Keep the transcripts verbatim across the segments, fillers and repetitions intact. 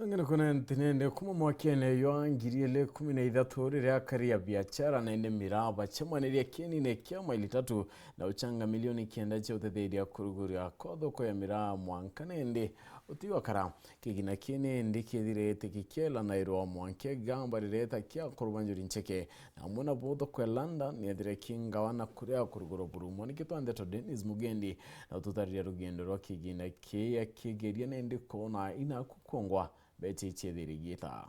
Ng'ana kuna ntinende kuma mwakene jwa ngiri ili kumi na ithatu, riria akari a biachara na indi miraa bacemanirie kienine kia maili tatu na uchanga milioni kenda cia utetheria kuruguria kwa thoko ya miraa mwanka nende uti wakara. Kigina kii nindi kithirite gikielanairwa mwanka igamba rireta kia kurubanjuri ncheke na amwe na butho kwe London niethire kingawa na kuria kurugurwa buru. Mwaniki twa ndeto Dennis Mugendi na ututariria rugendo rwa kigina kii akigeria nindi kwona inaku kwongwa mbecha ici ethire igiita.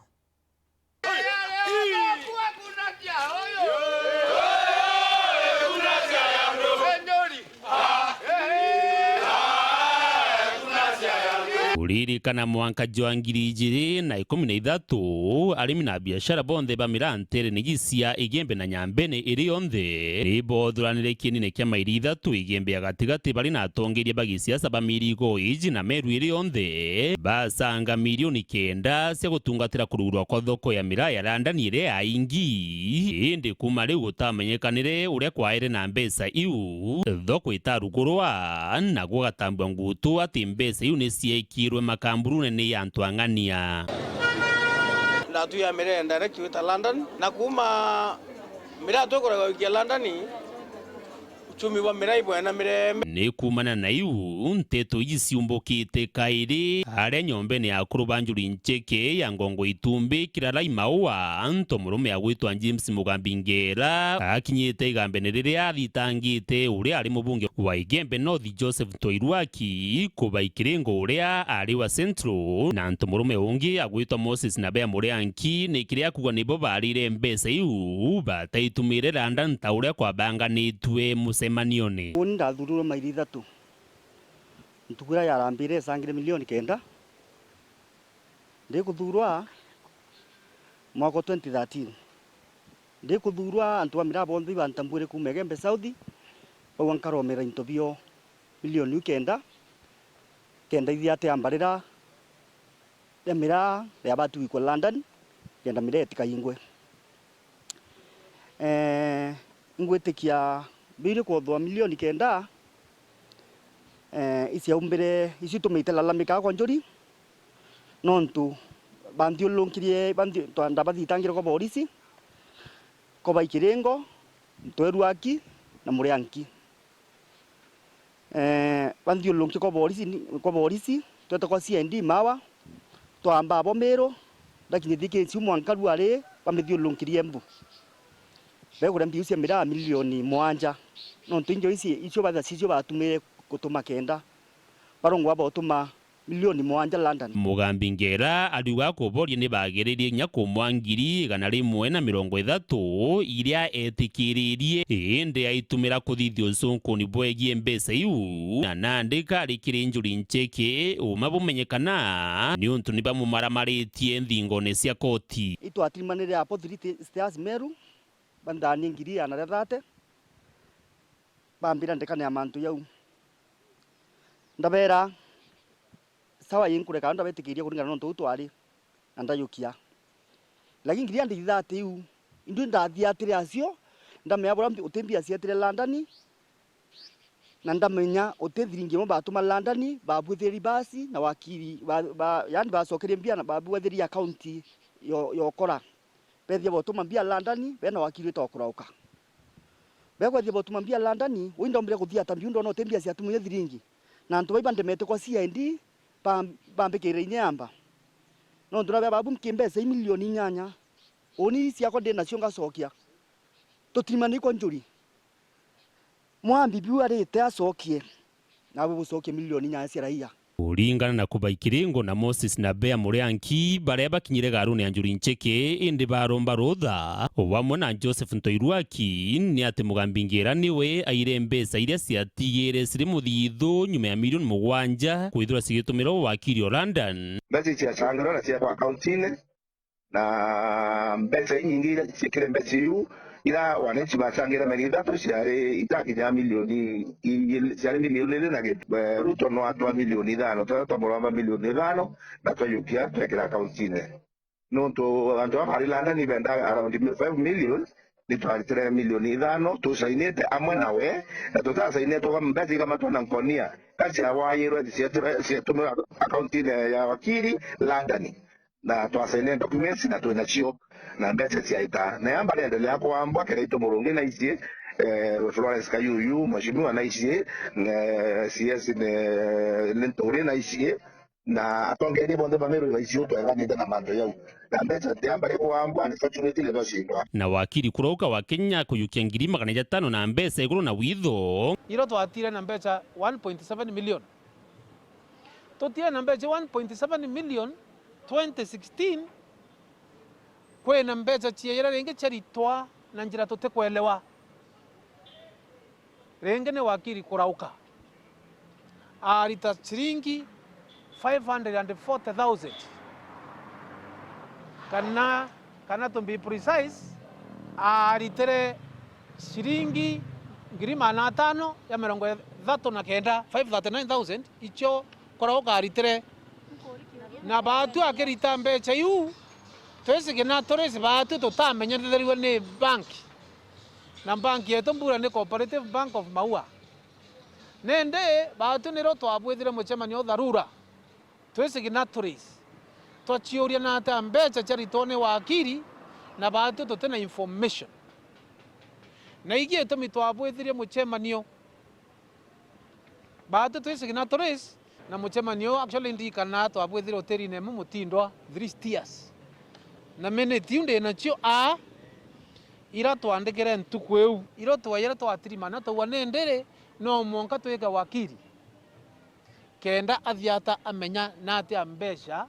Kuririkana mwanka jwa ngiri ijiri na ikumi na ithatu, arimi na biashara bonthe ba miraa nterenegi cia Igembe na Nyambene iri yonthe, ni boothuranire kienine kia maili ithatu Igembe ya gatigati bari na atongeria ba gisiasa ba mirigo iji na Meru iri yonthe, basanga milioni kenda cia gutungatira kurugurwa kwa thoko ya miraa ya London iria yaingi. Indi kuma riu gutamenyekanire uria kwaire na mbeca iu, thoko itarugurwa, na gugatambua ngutu ati mbeca iu ni ciekirwe makamburune ni antu ang'ania. Ndatu ya miraa direct gwita London, na kuma miraa tukurega gwikia London, uchumi bwa miraa ibwena mireme. Ni kumana na iu, nteto iji ciumbukite kairi aria nyombene ya akuru ba Njuri Ncheke ya Ngongo Itumbi, Kirarai Maua, nto murume agwitwa James Mugambi Ngera, akinyite igambene riria athitangite uria ari mubunge wa Igembe North Joseph Toiruaki, Kubai Kiringo uria ari wa Central, na nto murume ungi agwitwa Moses Nabea Murianki, ni kiria akuga nibo barire mbeca iu bataitumire London ta uria kwabanganitue mucemanione. Uni ndathurirwe maili ithatu. Ntuku iria yarambire icangire milioni kenda. Ndikuthurwa mwaka wa twenty thirteen. Ndikuthurwa, antu ba miraa bonthe ibantambuire kuuma Igembe South, bauga nkaromera into bio milioni iu kenda, kenda ithia ati ambarira ria miraa ria batu gwikwa London, kenda miraa itikaingwe. Eh, ingwitikia mbiri kwothwa milioni kenda, eh, iciaumbire, icio itumite lalamika kwa Njuri, nontu banthiurunkirie, banthi-, twa-, ndabathitangire kwa borisi, Kubai Kiringo, Ntweru Aki na Murianki. Eh, banthiurunkie kwa borisi, ni-, kwa borisi, twete kwa C I D Mawa, twamba abo Miru, ndakinyithia Kisiu mwanka Ruari, bamithiurunkirie Embu. Bekuria mbiu cia miraa milioni mwanja. Nontu injo ici, icio batha cicio batumire gutuma kenda. Barongwa botuma milioni mwanja London. Mugambi Ngera ariuga akuboria ni bageririe kinya kumwa ngiri igana rimwe na mirongo ithatu iria etikiririe, indi aitumira kuthithia ucunkuni bwegie mbeca iu, na nandi kari kiri Njuri Ncheke uma bumenyekana niuntu ni bamumaramariritie nthingone cia koti. Itwatirimanire apo three stairs Meru, banthanie ngiri igana ria thate, bambira ndekane ya mantu jau. Ndabera, sawa, inkureka, ndabetikiria kuringana na untu uu twari, na ndajukia. Lakini ngiri andi ithate iu, indui ndathiatire acio, ndamenya buria mbi-, uti mbia cietire London, na ndamenya uti thiringi imwe batuma London, babuithirie basi na wakiri, ba, ba, yani bacokerie mbia na babuithirie akaunti yo, yokora. Bethia botuma mbia London, bena wakiri witagwa Kurauka. Bekwethia botuma mbia London, ui ndombire kuthia ta mbiu ndona uti mbia ciatumire thiringi. Na antu bai bandemete kwa C I D, bam-, bambikirire inya yamba. Nontu na bea babu mki mbeca i milioni inyanya. Uni ii ciakwa ndi nacio ngacokia. Tutirimani kwa Njuri. Mwambi biu arite acokie, nabu bucokie milioni inyanya cia raia. Kuringana na Kubai Kiringo na Moses Nabea Murianki, baria bakinyire garune ya Njuri Ncheke, indi baromba rutha, o bamwe na Joseph Ntoiruaki, ni ati Mugambi Ngira niwe aire mbeca iria ciatigire ciri muthithu nyuma ya milioni mugwanja kwithirwa cigitumirwa wakiri o London. Mbeca ici ciacangirwa na ciekwa akaunti-ini, na mbeca inyingi iria ciekire mbeca iu, ira wananchi bacangire meri ithatu ciari itakinya milioni igiri, ciari milioni igiri na gi-, eh, Ruto no atwa milioni ithano, twa, twamuromba milioni ithano, na twajukia twekira akaunti-ini. Nontu antu aba bari London ni benda around five million, ni twaritire milioni ithano, tusainite amwe nawe, na tutasainite tuga mbeca ikamatwa na nkonia, ka ciawairwe ciatumira akaunti-ini ya wakiri London. na twasaine documents na twina cio, na mbeca ciaita. Na yamba riendelea kwambwa, Kiraitu Murungi na ici, eh, Florence Kayuyu, Mheshimiwa na ici, eh, C S ni, ni Nturi na ici, na atongeria bonthe ba Meru ba ici utweganite na mantu jau. Na mbeca tiamba rikwambwa, unfortunately, no ciitwa. Na wakiri kurauka wa Kenya kuyukia ngiri magana jatano na mbeca iguru na witho. Iro twatire na mbeca one point seven million. Tutire na mbeca one point seven million twenty sixteen, kwina mbeca ciaira ringi ciaritwa na njira tutikwelewa. Ringi ni wakiri kurauka. Arita ciringi five hundred and forty thousand. Kana, kana to be precise, aritire ciringi ngiri magana atano ya mirongo ithatu na kenda, five thirty-nine thousand, icio kurauka aritire. Na baatu akirita mbeca iu, twi signatories, baatu tutamenyithirue ni bank. Na bank yetu mbura ni Cooperative Bank of Maua. Nindi baatu niro twabwithire mucemanio dharura. Twi signatories. Twaciuria na atia mbeca ciaritwa ni wakiri, na baatu tutina information. Na igi gitumi twabwithirie mucemanio. Baatu twi signatories, na mucemanio actually ndirikana twabwithire hotelini imwe Mutindwa, Three Steers. Na minute iu ndi nacio aa, ira twandikire ntuku iu, iro twaire twatirimana twaua nindi ri, no mwanka twike wakiri. Kenda athiata amenya na atia mbeca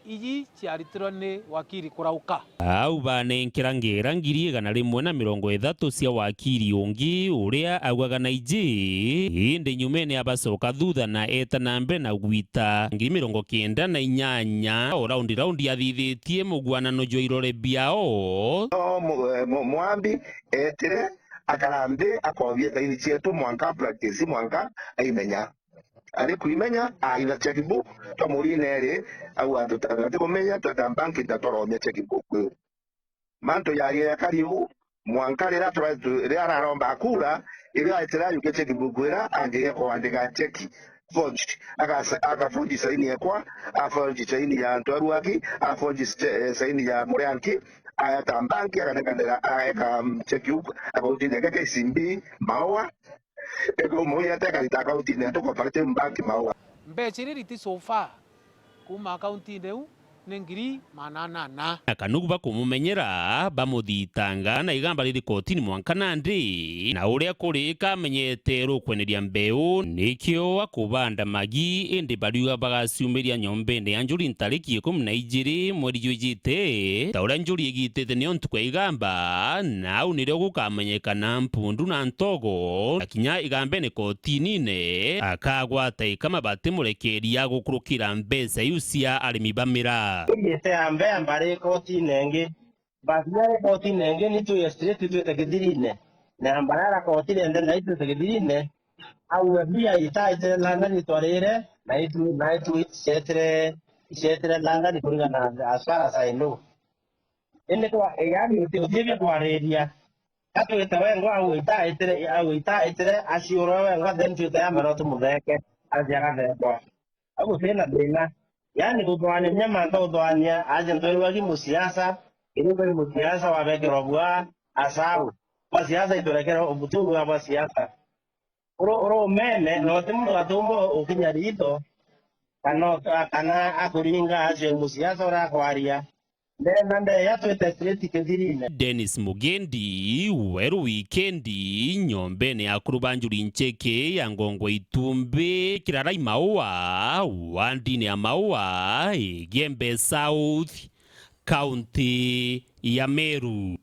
iji ciaritirwe ni wakiri kurauka. Au banenkera ngera ngiri igana rimwe na mirongo ithatu cia wakiri ungi uria augaga na iji, indi nyumene abacoka thutha na eeta na mbere na gwita ngiri mirongo kenda na inyanya o raundi raundi athithitie mugwanano jwa irore biao. No mu-, eh, mu-, mwambi etire akara nthi akobia thaini cietu mwanka practice mwanka aimenya. Ari kwimenya, aitha checkbook, twamurine ri, au antu ta, atikumenya, tweta bank, ta twaromia checkbook iu. Mantu yaria yakari u, mwanka riria twa-, tu-, riria araromba kura, iria aitira ayukia checkbook ira, anjiria kwandika cheki, forged. Agasa-, agaforge saini ekwa, aforge saini ya antu aruaki, aforge sa-, eh, saini ya murianki, aeta bank, aganekanira, aeka, um, checkbook, akautine ke K C B, Maua, Eka umwe ate akarita akaunti-ini yetu Cooperative Bank Maua. Mbeca iria iriti so far kuuma akaunti-ini iu ni ngiri maana anana. Na kanugu bakumumenyera, bamuthitanga na igamba riri kotini mwanka nandi, na uria kuri kamenyete rukweneria mbeu, nikio akubanda magi, indi bariuga bagaciumiria nyombene ya njuri ntariki ikumi na ijiri mweri jwijite, ta uria njuri igitite nio ntuku ya igamba, na au nirio gukamenyekana mpundu na ntogo, akinya igambene kotinine, akagwata ikama batimurekeria gukurukira mbeca iu cia arimi ba miraa. Igite ya mbea mbari kotinine ingi, basi yari kotinine ingi ni twi straight twite kithirine, na mbara ara kotinine na itwite kithirine, au mbia itaitire London itwarire, na itu, na itu icetire, icetire London kuringana na as far as I know. Indi kwa, yani, uti, uti bia kwariria. Atwite wengwa au itaitire, au itaitire, aciurwe wengwa, then twite ya mbere tumutheke, athi agathekwa. Au gutina thina. Yani, guthwania nyama ntho uthwania, aje ntwerwa ki musiasa, irio bai musiasa wabekirwa bwa asau. Bwa siasa iturekere ubutungu bwa siasa. Uru, uru umene, no ti muntu atumba ukinya ritho, kana, kana akuringa acio musiasa uria akwaria. Ndenda ndeya twite straight kithirine. Dennis Mugendi, Weru Wikendi, nyombene ya akuru ba njuri ncheke ya Ngongwe Itumbi, Kirarai Maua, wandine ya Maua, Igembe South, kaunti ya Meru.